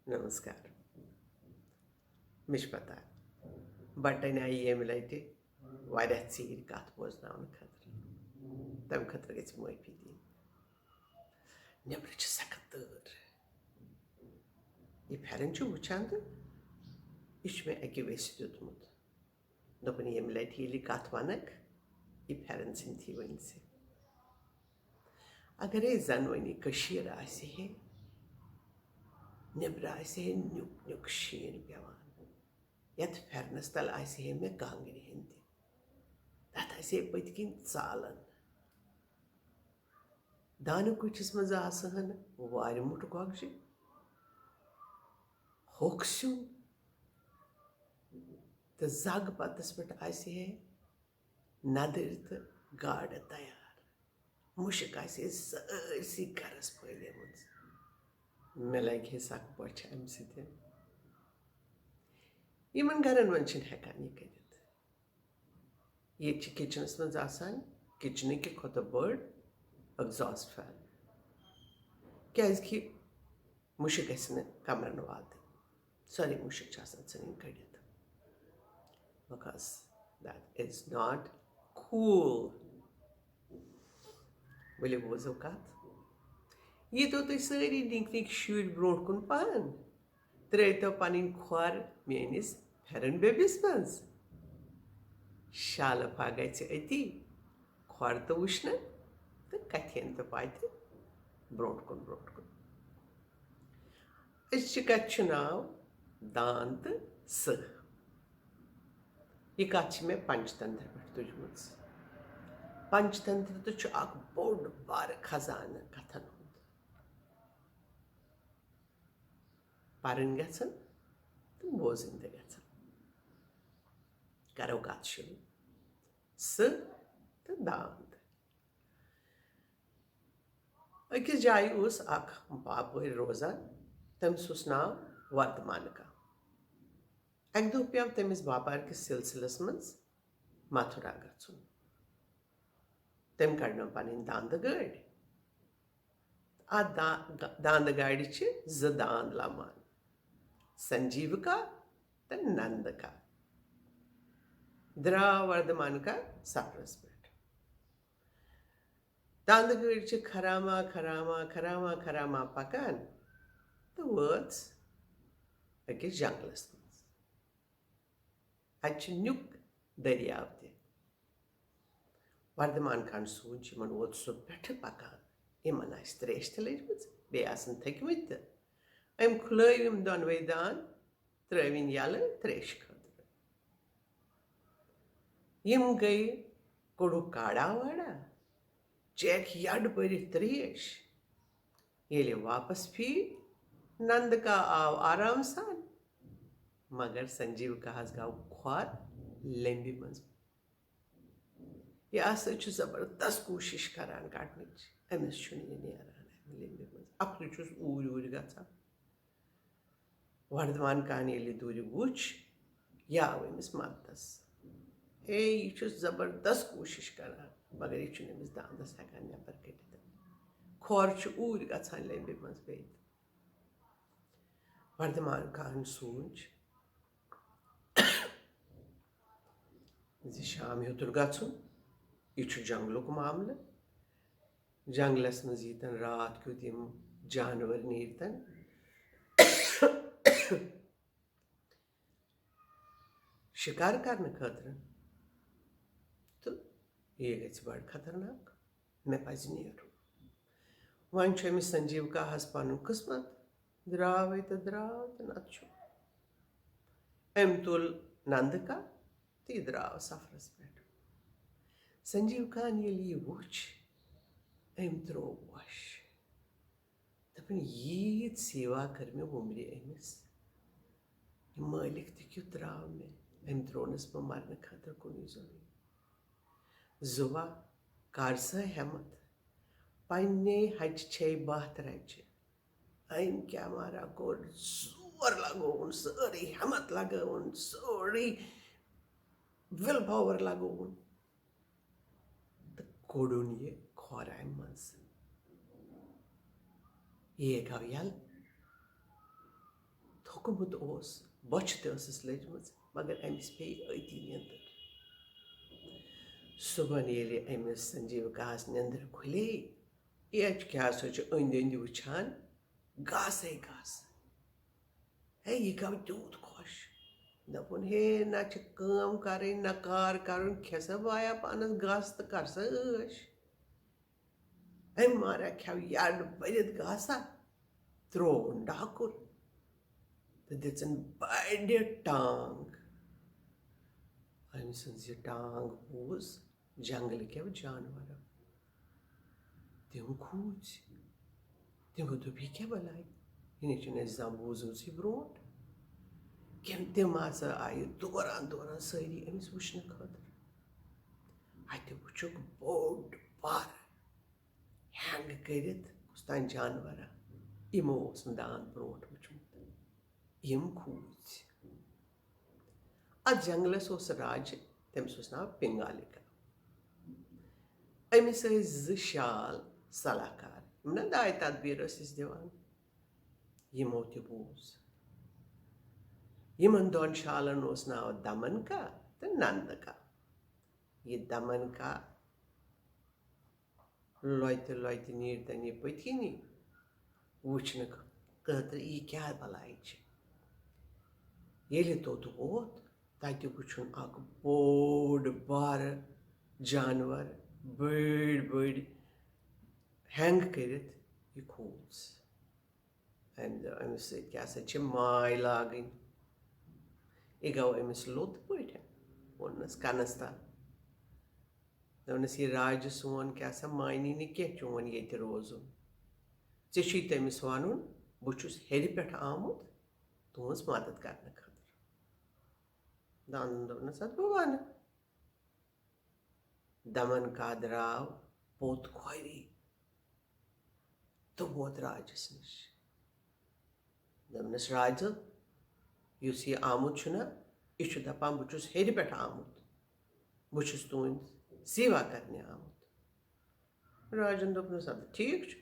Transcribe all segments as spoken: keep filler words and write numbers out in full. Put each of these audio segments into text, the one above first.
نمسکار۔ مےٚ چھِ پتہ، بٹن آیہِ ییٚمہِ لٹہِ واریاہ ژیٖرۍ کتھ بوزناونہٕ خٲطرٕ۔ تمہِ خٲطرٕ گژھِ معٲفی دِنۍ۔ نیٚبرٕ چھِ سخت تۭر۔ یہِ پھٮ۪رن چھُ وٕچھان تہٕ یہِ چھُ مےٚ اَکہِ ویسہِ دیُتمُت۔ دوٚپُن، ییٚمہِ لٹہِ ییٚلہِ یہِ کتھ ونکھ، یہِ پھٮ۪رن ژھٕنتھی ؤنۍ زِ۔ اگرے زن وۄنۍ یہِ کٔشیٖر آسہِ ہے، نیٚبرٕ آسہِ ہے نیُک نیُک شیٖن پٮ۪وان، یتھ پھٮ۪رنس تل آسہِ ہے مےٚ کانٛگرِ ہٕنٛدِ، تتھ آسہِ ہے پٔتۍ کِنۍ ژالن۔ دانہٕ کُٹھِس منٛز آسہٕ ہن وارِ مُٹھ گۄگجہِ، ہوٚکھ سیُن تہٕ زگ بتس پٮ۪ٹھ آسہِ ہے ندٕرۍ تہٕ گاڈٕ تیار۔ مُشک آسہِ ہے سٲرسٕے گرس پھٲلیمٕژ۔ مےٚ لگہِ ہے سخ بۄچھِ امہِ سۭتۍ۔ یِمن گرن منٛز چھِنہٕ ہٮ۪کان یہِ کٔرِتھ۔ ییٚتہِ چھِ کچنس منٛز آسان کچنہٕ کہِ کھۄتہٕ بٔڑ exhaust fan، کیازِ کہِ مُشک گژھِ نہٕ کمرن واتٕنۍ۔ سٲرٕے مُشک چھِ آسان ژھٕنٕنۍ کٔڑِتھ، because that is not cool۔ ؤلِو بوزو کتھ۔ ییٖتو تُہۍ سٲری نِکۍ نِکۍ شُرۍ برونٛٹھ کُن پہن، ترٲوتو پنٕنۍ کھۄر میٲنِس پھٮ۪رن بیبِس منٛز۔ شالہٕ پھا گژھِ أتی، کھۄر تہٕ وٕچھنہٕ تہٕ کتھِ ہن تہٕ پاتہِ برونٛٹھ کُن، برونٛٹھ کُن۔ أزچہِ کتھِ چھُ ناو داند تہٕ سٕہہ۔ یہِ کتھ چھِ مےٚ پنچتنتر پٮ۪ٹھ تُجمٕژ۔ پنچتنتر تہٕ چھُ اکھ بوٚڑ بارٕ خزانہٕ کتھن ہُنٛد۔ پرٕنۍ گژھن تہٕ بوزٕنۍ تہِ گژھن۔ کرو کتھ شروع۔ سٕہہ تہٕ داند۔ أکِس جایہِ اوس اکھ باپٲرۍ روزان، تٔمِس اوس ناو وردمانکا۔ اکہِ دۄہ پیوٚو تٔمِس باپار کِس سلسلس منٛز متھُرا گژھُن۔ تٔمۍ کڑنٲو پنٕنۍ داندٕ گٲڑۍ۔ اتھ دا-، داندٕ گاڑِ چھِ زٕ داند لمان، سنجیوکا تہٕ نندکا۔ درٛاو وردمانکا سفرس پٮ۪ٹھ۔ داندٕ گٲڑۍ چھِ کھراما کھراما کھراما کھراما پکان تہٕ وٲژ أکِس جنگلس منٛز۔ اتہِ چھُ نیُک دٔریاو تہِ۔ وردمان خان سوٗنچ، یِمن ووت سُہ پٮ۪ٹھٕ پکان، یِمن آسہِ ترٛیش تہِ لٔجمٕژ، بیٚیہِ آسن تھٔکمٕتۍ تہِ۔ أمۍ کھُلٲوۍ یِم دۄنوَے داند، ترٲوِن یَلہٕ ترٛیشہِ خٲطرٕ۔ یِم گٔیہِ کوٚڑُکھ کاڑا واڑا، چیٚکھ یَڈ بٔرِتھ ترٛیش۔ ییٚلہِ واپس پھیٖرۍ، نندکا آو آرام سان، مگر سنجیوکاہس گوٚو کھۄر لیمبہِ منٛز۔ یہِ ہسا چھُ زبردست کوٗشِش کران کڑنٕچ، أمِس چھُنہٕ یہِ نیران اَمہِ لیمبہِ منٛز۔ اَپھرِ چھُس اوٗرۍ اوٗرۍ گژھان۔ وردمان خان ییٚلہِ دوٗرِ وُچھ، یہِ آو أمِس مددس۔ ہے، یہِ چھُ زبردست کوٗشِش کران، مگر یہِ چھُنہٕ أمِس داندس ہٮ۪کان نٮ۪بر کٔڑِتھ۔ کھۄر چھُ اوٗرۍ گژھان لیمبہِ منٛز بیٚیہِ تہِ۔ وردمان خان سوٗنچ زِ شام ہیوٚتُن گژھُن، یہِ چھُ جنگلُک معاملہٕ۔ جنگلس منٛز ییٖتن راتھ کیُتھ یِم جانور نیٖرتن، شِکار کرنہٕ خٲطرٕ، تہٕ یہِ گژھِ بڑٕ خطرناک۔ مےٚ پزِ نیرُن۔ وۄنۍ چھُ أمِس سنجیوکاہس پنُن قٕسمت، درٛاوے تہٕ درٛاو تہٕ نتہٕ چھُ۔ أمۍ تُل نندکا تہٕ یہِ درٛاو سفرس پٮ۪ٹھ۔ سنجیوکاہن ییٚلہِ یہِ وُچھ، أمۍ ترٛوو وۄش۔ دوٚپُن، ییٖژ سیوا کٔر مےٚ وُمرِ أمِس۔ یہِ مٲلِک تہِ کیُتھ درٛاو مےٚ، أمۍ ترٛوونَس بہٕ مرنہٕ خٲطرٕ کُنُے زوٚنُے۔ زُوا، کر سا ہٮ۪متھ، پننے ہچہِ چھے بہتھ رچہِ۔ أمۍ کیٛاہ مارا کوٚر، زور لگووُن، سٲرٕے ہٮ۪متھ لگٲوٕن، سٲرٕے will power لگووُن۔ تہٕ کوٚڑُن یہِ کھۄر اَمہِ منٛز۔ یہِ گوٚو یَلہٕ۔ گوٚمُت اوس، بۄچھِ تہِ ٲسٕس لٔجمٕژ، مگر أمِس پیٚیہِ أتی نیٚنٛدٕر۔ صُبحن ییٚلہِ أمِس سنجیو کاہَس نیٚنٛدٕر کھُلے، یہِ چھُ کیٛاہ سا چھُ أنٛدۍ أنٛدۍ وٕچھان، گاسَے گاسہٕ۔ ہے، یہِ گوٚو تیوٗت خۄش۔ دوٚپُن، ہے، نہ چھِ کٲم کَرٕنۍ، نہ کار کَرُن، کھےٚ سا وایا پانَس گاسہٕ تہٕ کر سا عٲش۔ أمۍ مارا کھٮ۪و یڈ بٔرِتھ گاسا، ترٛووُن ڈاکُر تہٕ دِژٕن بڑِ ٹانگ۔ أمۍ سٕنٛز یہِ ٹانگ بوٗز جنگلہٕ کٮ۪و جانورو۔ تِم کھوٗژۍ۔ تِمو دوٚپ، یہِ کیٛاہ بلاے؟ یہِ نَے چھُنہٕ اَسہِ زانٛہہ بوٗزمُتٕے برونٛٹھ۔ کِنہٕ تِم ہسا آیہِ دوران دوران سٲری أمِس وٕچھنہٕ خٲطرٕ۔ اَتہِ وٕچھُکھ بوٚڑ بارٕ ہینگ کٔرِتھ کُس تام جانورا، یِمو اوس نہٕ داند برونٛٹھ وٕچھمُت۔ یِم کھوٗژۍ۔ اَتھ جنگلس اوس راجہِ، تٔمِس اوس ناو پنگالِکا۔ أمِس ٲسۍ زٕ شال صلاح کار، یِم نہ داے تدبیر ٲسِس دِوان۔ یِمو تہِ بوٗز۔ یِمن دۄن شالن اوس ناو دمنکا تہٕ نندکا۔ یہِ دمنکا لۄتہِ لۄتہِ نیٖرتن یہِ پٔتۍ کِنی وٕچھنہٕ خٲطرٕ یہِ کیٛاہ بلاے چھِ۔ ییٚلہِ توٚت ووت، تَتہِ وٕچھُن اکھ بوٚڑ بارٕ جانور، بٔڑۍ بٔڑۍ ہینگ کٔرِتھ یہِ کھوٗژ۔ أمۍ دوٚپ، أمِس سۭتۍ کیٛاہ سا چھِ ماے لاگٕنۍ؟ یہِ گوٚو أمِس لوٚت پٲٹھۍ، ووٚننَس کَنَس تَل۔ دوٚپنَس، یہِ راجہِ سون کیٛاہ سا مانی نہٕ کینٛہہ چون ییٚتہِ روزُن۔ ژےٚ چھُے تٔمِس وَنُن، بہٕ چھُس ہیٚرِ پٮ۪ٹھ آمُت تُہٕنٛز مدد کرنہٕ خٲطرٕ۔ دانَن دوٚپنَس، اَدٕ بہٕ وَنہٕ۔ دمن کا درٛاو پوٚت کھۄری تہٕ ووت راجس نِش۔ دوٚپنس، راجہ، یُس یہِ آمُت چھُنہ، یہِ چھُ دپان، بہٕ چھُس ہیٚرِ پٮ۪ٹھ آمُت، بہٕ چھُس تُہنٛد سیوا کرنہِ آمُت۔ راجن دوٚپنس، اَدٕ ٹھیٖک چھُ،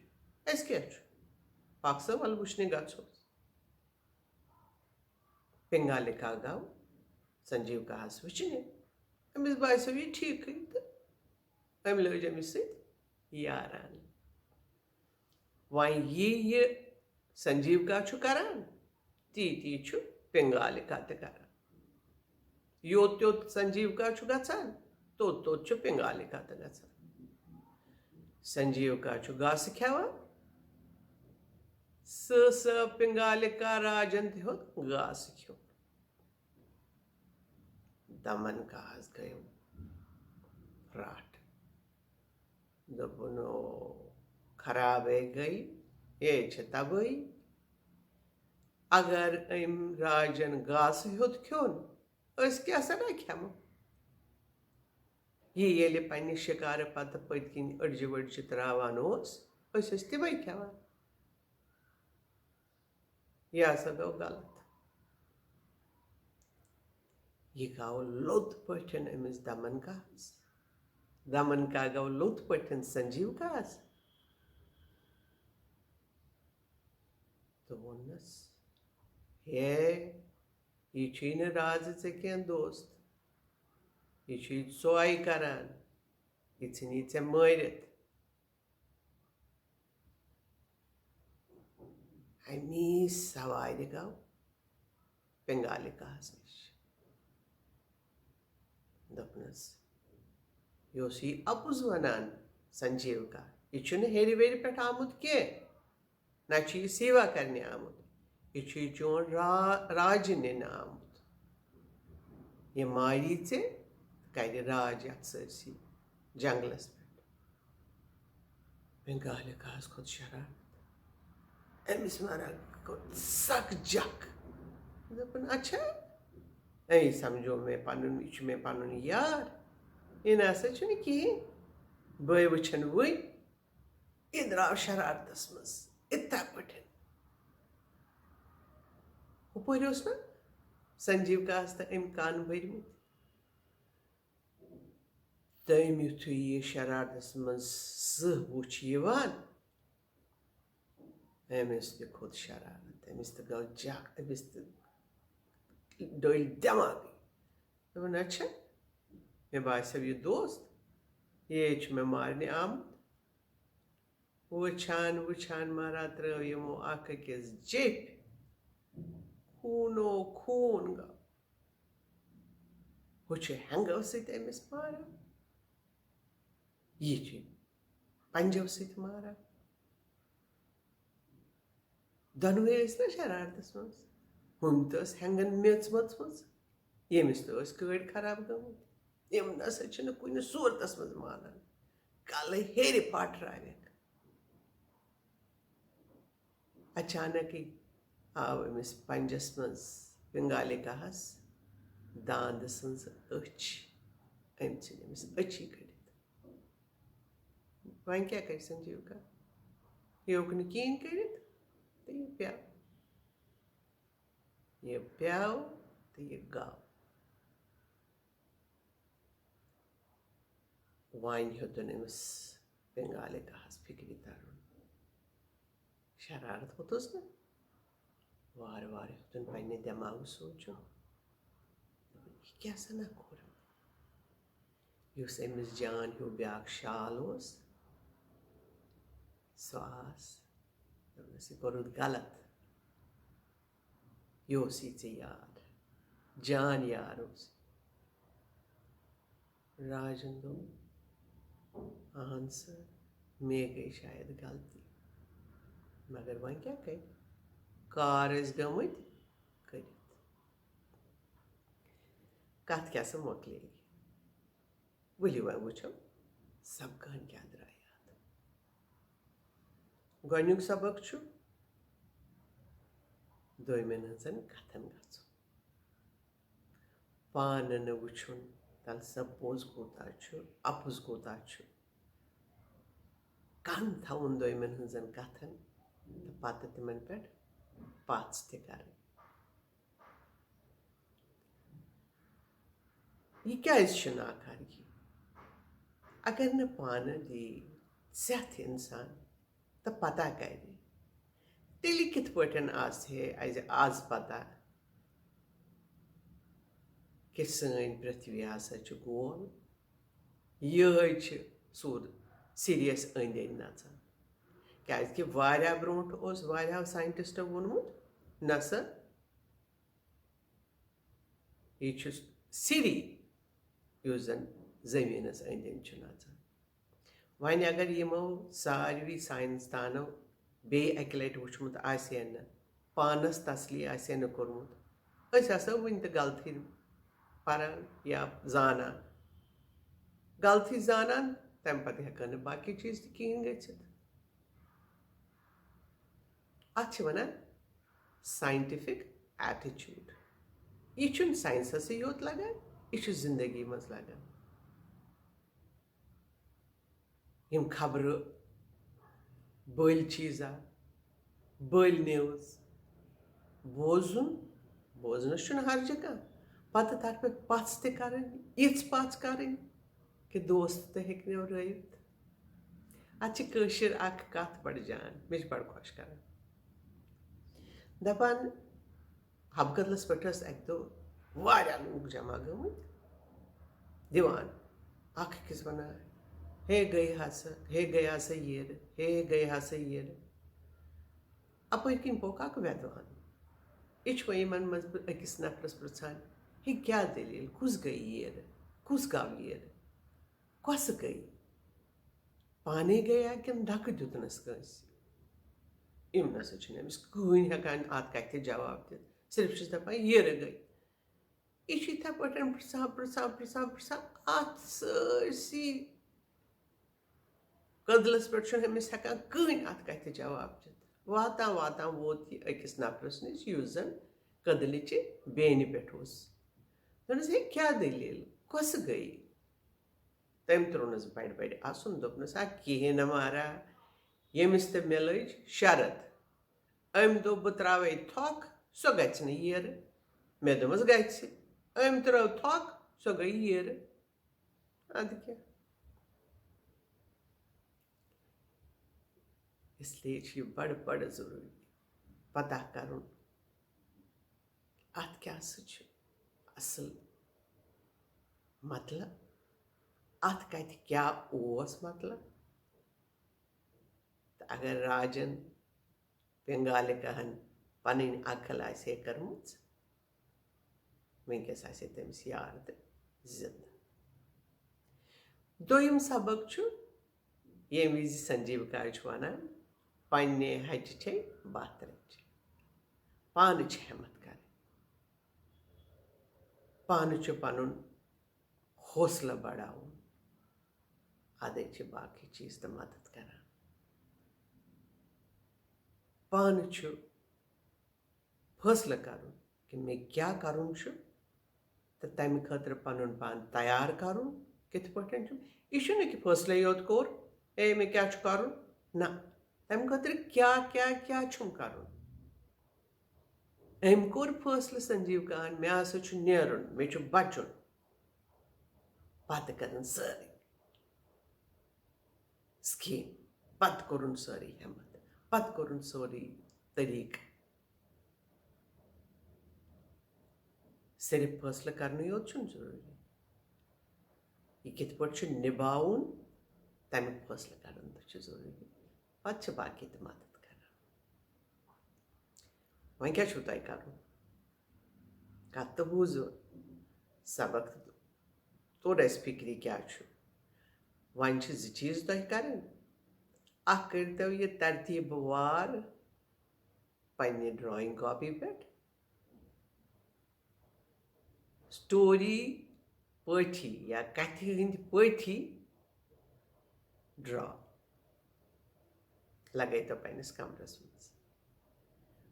اَسہِ کیٛاہ چھُ، پکھ سا، وَلہٕ وٕچھنہِ گژھو۔ پنگالِکا گوٚو سنجیوکاہس وٕچھنہِ۔ أمِس باسیو یہِ ٹھیٖکٕے تہٕ أمۍ لٲج أمِس سۭتۍ یاران۔ وۄنۍ یی یہِ سنجیوکا چھُ کران، تی تی چھُ پنگالِکا تہِ کران۔ یوٚت یوٚت سنجیوکا چھُ گژھان، توٚت توٚت چھُ پنگالِکا تہِ گژھان۔ سنجیوکا چھُ گاسہٕ کھٮ۪وان، سُہ سُہ پنگالِکا راجن تہِ ہیوٚت گاسہٕ کھیوٚن۔ دمن کاہس گٔیو رٹھ۔ دوٚپُن، او، خرابے گٔے، یے چھِ تبٲہی۔ اگر أمۍ راجن گاسہٕ ہیوٚت کھیوٚن، أسۍ کیٛاہ سا نہ کھٮ۪مو؟ یہِ ییٚلہِ پننہِ شِکارٕ پتہٕ پٔتۍ کِنۍ أڈجہِ ؤڈجہِ تراوان اوس، أسۍ ٲسۍ تِمے کھٮ۪وان۔ یہِ ہسا گوٚو غلط۔ یہِ گوٚو لوٚت پٲٹھۍ أمِس دمن کاہس۔ دمن کا گوٚو لوٚت پٲٹھۍ سنجیو کاہس۔ تہٕ ووٚننس، ہے، یہِ چھُے نہٕ رازٕ ژےٚ کینٛہہ دوست۔ یہِ چھُے ژۄے کران۔ یہِ ژھٕنی ژےٚ مٲرِتھ۔ اَمی سوارِ گوٚو پنگالِکاہَس نِش۔ دوٚپنَس، یہِ اوس یہِ اَپُز وَنان سنجیو کا۔ یہِ چھُنہٕ ہیٚرِ ویٚرِ پٮ۪ٹھ آمُت کینٛہہ۔ نہ چھُ یہِ سیوا کرنہِ آمُت، یہِ چھُ یہِ چون را-، راجہِ نِنہٕ آمُت۔ یہِ ماری ژےٚ، کرِ راج یتھ سٲرسٕے جنگلس پٮ۪ٹھ۔ بنگالہِ کاہس کھوٚت شرارت۔ أمِس مارا کوٚر سخ جکھ۔ دوٚپُن، اچھا، اے سمجھو مےٚ پنُن، یہِ چھُ مےٚ پنُن یار، یہِ نہ سا چھُنہٕ کِہیٖنۍ، بہٕ وٕچھن وٕنۍ۔ یہِ درٛاو شرارتس منٛز اِتھے پٲٹھۍ۔ ہُپٲرۍ اوس نہ سنجیو کاہس تہٕ أمۍ کان بٔرمٕتۍ۔ تٔمۍ یُتھُے یہِ شرارتس منٛز سٕہہ وُچھ یِوان، أمِس تہِ کھوٚت شرارت، أمِس تہِ گوٚو جک، أمِس تہِ ڈٔلۍ دٮ۪ماغٕے۔ دوٚپُن، "اچھا، مےٚ باسیو یہِ دوست، یے چھُ مےٚ مارنہِ آمُت۔" وٕچھان وٕچھان مارا ترٲو یِمو اکھ أکِس جیٚپۍ۔ خوٗنو خوٗن گوٚو۔ ہُہ چھُ ہٮ۪نٛگو سۭتۍ أمِس ماران، یہِ چھُ پنٛجو سۭتۍ ماران۔ دۄنوَے ٲسۍ نہ شرارتس منٛز۔ ہُمۍ تہِ ٲس ہٮ۪نٛگن میٚژ ؤژھمٕژ، ییٚمِس تہِ ٲسۍ کٔڑۍ خراب گٔمٕتۍ۔ یِم نہ سا چھِنہٕ کُنہِ صوٗرتس منٛز مانان۔ کلہٕ ہیٚرِ پھاٹراوٮ۪کھ۔ اچانکٕے آو أمِس پنجس منٛز پنگالِکاہس داند سٕنٛز أچھ۔ أمۍ ژھٕنۍ أمِس أچھی کٔڑِتھ۔ وۄنۍ کیٛاہ کرِ سنجیو کا؟ یہِ ہیوٚک نہٕ کِہیٖنۍ کٔرِتھ تہٕ یہِ پیوٚو۔ یہِ پیوٚو تہٕ یہِ گوٚو۔ وۄنۍ ہیوٚتُن أمِس پنگالِکاہس فِکرِ ترُن۔ شرارت کھوٚتُس نہٕ۔ وارٕ وارٕ ہیوٚتُن پننہِ دٮ۪ماغہٕ سونٛچُن، دوٚپُن، "یہِ کیٛاہ سا نہ کوٚر مےٚ؟" یُس أمِس جان ہیوٗ بیٛاکھ شال اوس، سُہ آس، دوٚپنَس، "یہِ کوٚرُتھ غلط، یہِ اوسُے ژےٚ یار، جان یار اوس۔" راجن دوٚپ، "اہن سا، مے گٔے شاید غلطی، مگر وۄنۍ کیٛاہ کرِ؟ کار ٲسۍ گٔمٕتۍ کٔرِتھ۔ کتھ کیٛاہ سا مۄکلے؟ ؤلِو وۄنۍ وٕچھو سبقہٕ ہن کیٛاہ درٛاے اتھ۔ گۄڈنیُک سبق چھُ دوٚیمٮ۪ن ہٕنٛزن کتھن گژھُن۔" پانہٕ نہٕ وٕچھُن، تَلہٕ سا پوٚز کوٗتاہ چھُ، اَپُز کوٗتاہ چھُ۔ کَن تھاوُن دوٚیمٮ۪ن ہٕنٛزن کَتھن تہٕ پَتہٕ تِمن پٮ۪ٹھ پَژھ تہِ کَرٕنۍ۔ یہِ کیٛازِ چھُ ناکارگی؟ اگر نہٕ پانہٕ دی ژٮ۪تھ اِنسان، تہٕ پتہ کرِ، تیٚلہِ کِتھ پٲٹھۍ آسہِ ہے اَسہِ آز پتہ کہِ سٲنۍ پرٛتھوی ہسا چھِ گول؟ یِہوٚے چھِ سوٗر-، سیٖریَس أنٛدۍ أنٛدۍ نژان۔ کیٛازِکہِ واریاہ برونٛٹھ اوس واریاہو ساینٹِسٹو ووٚنمُت، نہ سا، یہِ چھُ سِری، یُس زَن زٔمیٖنَس أنٛدۍ أنٛدۍ چھُ نژان۔ وۄنۍ اگر یِمو ساروی ساینسدانو بیٚیہِ اَکہِ لَٹہِ وُچھمُت آسہِ ہے نہٕ، پانَس تسلی آسہِ ہے نہٕ کوٚرمُت، أسۍ آسو وٕنہِ تہِ غلطی پَران یا زانان۔ غلطی زانان، تَمہِ پَتہٕ ہٮ۪کان نہٕ باقٕے چیٖز تہِ کِہیٖنۍ گٔژھِتھ۔ اَتھ چھِ وَنان scientific attitude۔ یہِ چھُنہٕ ساینسَسٕے یوت لَگان، یہِ چھُ زِندگی منٛز لَگان۔ یِم خبرٕ، بٔلۍ چیٖزا، بٔلۍ نِوٕز بوزُن، بوزنَس چھُنہٕ حرجہِ کانٛہہ، پَتہٕ تَتھ پٮ۪ٹھ پَژھ تہِ کَرٕنۍ، یِژھ پَژھ کَرٕنۍ کہِ دوست تہِ ہیٚکہِ نٮ۪برٲوِتھ۔ اَتھ چھِ کٲشِر اَکھ کَتھ بَڑٕ جان، مےٚ چھِ بَڑٕ خۄش کَران۔ دَپان، حبہٕ کدلس پٮ۪ٹھ ٲس اَکہِ دۄہ واریاہ لوٗکھ جمع گٔمٕتۍ، دِوان، اکھ أکِس وَنان، "ہے گٔے ہا سا، ہے گٔے ہا سا ییٖرٕ، ہے گٔے ہا سا ییٖرٕ۔" اَپٲرۍ کِنۍ پوٚک اکھ وٮ۪دوان۔ یہِ چھُ وۄنۍ یِمن منٛز أکِس نفرس پرٛژھان، "ہے کیٛاہ دٔلیٖل، کُس گٔے ییٖرٕ، کُس گوٚو ییٖرٕ، کۄسہٕ گٔے؟" پانے گٔیا کِنہٕ دَکہٕ دیُتنَس کٲنٛسہِ؟ یِم نہ سا چھِنہٕ أمِس کٕہٕنۍ ہٮ۪کان اَتھ کَتھِ جواب دِتھ۔ صرف چھِس دَپان، "ییٖرٕ گٔے۔" یہِ چھُ یِتھَے پٲٹھۍ پرٛژھان، پرٛژھان، پرٛژھان، پرٛژھان، اَتھ سٲرسٕے کٔدلَس پٮ۪ٹھ چھُنہٕ أمِس ہٮ۪کان کٕہٕنۍ اَتھ کَتھِ جواب دِتھ۔ واتان واتان ووت یہِ أکِس نفرَس نِش، یُس زَن کٔدلٕچہِ بیٚنہِ پٮ۪ٹھ اوس۔ دوٚپنَس، "ہے، کیٛاہ دٔلیٖل؟ کۄسہٕ گٔے؟" تٔمۍ ترٛوونَس بَڑِ بَڑِ اَسُن، دوٚپنَس، "ہا، کِہیٖنۍ نہٕ مہراہ، ییٚمِس تہٕ مےٚ لٔج شرط۔ أمۍ دوٚپ، بہٕ ترٛاوَے تھۄکھ، سۄ گژھِ نہٕ ییٖرٕ۔ مےٚ دوٚپمَس، گژھِ۔ أمۍ ترٛٲو تھۄکھ، سۄ گٔے ییٖرٕ۔" اَدٕ کیٛاہ؟ اس لیے چھُ یہِ بڑٕ بڑٕ ضروٗری پتہ کرُن، اتھ کیٛاہ سا چھُ اصل مطلب، اتھ کتہِ کیٛاہ اوس مطلب۔ تہٕ اگر راجن پنگالکاہن پنٕنۍ عقل آسہِ ہے کٔرمٕژ، وٕنکیٚس آسہِ ہے تٔمِس یار تہٕ زندٕ۔ دوٚیِم سبق چھُ، ییٚمہِ وِزِ سنجیوکاہہِ چھُ ونان، پننہِ ہچہِ چھے بتھ رچہِ، پانہٕ چھِ ہمت کرٕنۍ، پانہٕ چھُ پنُن حوصلہٕ بڑاوُن، ادے چھِ باقٕے چیٖز تہِ مدد کران۔ پانہٕ چھُ فٲصلہٕ کرُن کہِ مےٚ کیٛاہ کرُن چھُ، تہٕ تمہِ خٲطرٕ پنُن پان تیار کرُن۔ کِتھ پٲٹھۍ چھُ؟ یہِ چھُنہٕ کہِ فٲصلے یوت کوٚر، اے، مےٚ کیٛاہ چھُ کرُن؟ نہ، تمہِ خٲطرٕ کیٛاہ، کیٛاہ، کیٛاہ چھُم کرُن؟ أمۍ کوٚر فٲصلہٕ، سنجیوکاہن، مےٚ ہسا چھُ نیرُن، مےٚ چھُ بچُن۔ پتہٕ کٔرٕن سٲرٕے scheme، پتہٕ کوٚرُن سٲرٕے ہمت، پتہٕ کوٚرُن سورُے طریٖقہٕ۔ صرف فٲصلہٕ کرنُے یوت چھُنہٕ ضروٗری، یہِ کِتھ پٲٹھۍ چھُ نِباوُن، تَمیُک فٲصلہٕ کرُن تہِ چھُ ضروٗری۔ پتہٕ چھِ باقٕے تہِ مدد کران۔ وۄنۍ کیٛاہ چھُو تۄہہِ کرُن؟ کتھ تہٕ بوٗزو، سبق تہٕ توٚر اَسہِ فِکرِ کیٛاہ چھُ۔ وۄنۍ چھِ زٕ چیٖز تۄہہِ کرٕنۍ۔ اکھ کٔرۍتو یہِ ترتیٖب وار پننہِ drawing copy پٮ۪ٹھ۔ story پٲٹھی یا کتھِ ہٕنٛدۍ پٲٹھی draw لگٲیتو پننِس کمرس منٛز۔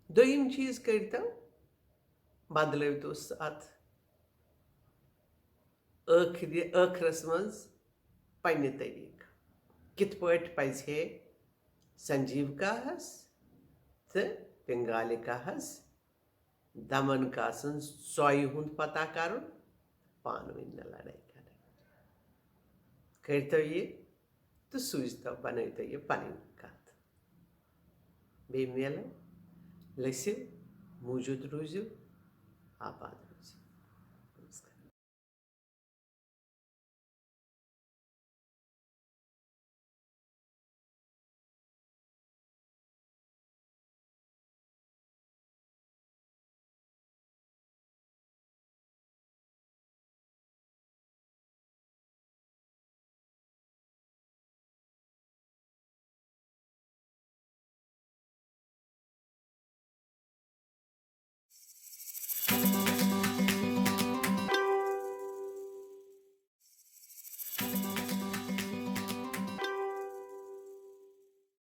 دوٚیِم چیٖز کٔرۍتو، بدلٲوتو سُہ اتھ ٲخرِ-، ٲخرس منٛز پننہِ طریٖقہٕ۔ کِتھ پٲٹھۍ پزِ ہے سنجیوکاہس تہٕ پنگالکاہس دمنکا سٕنٛز سۄیہِ ہُنٛد پتہ کرُن، پانہٕ ؤنۍ نہٕ لڑٲے کرٕنۍ۔ کٔرۍتو یہِ تہٕ سوٗزتو، بنٲوتو یہِ پنٕنۍ کتھ۔ بیٚیہِ میلو، لٔسِو، موٗجوٗد روٗزِو، آباد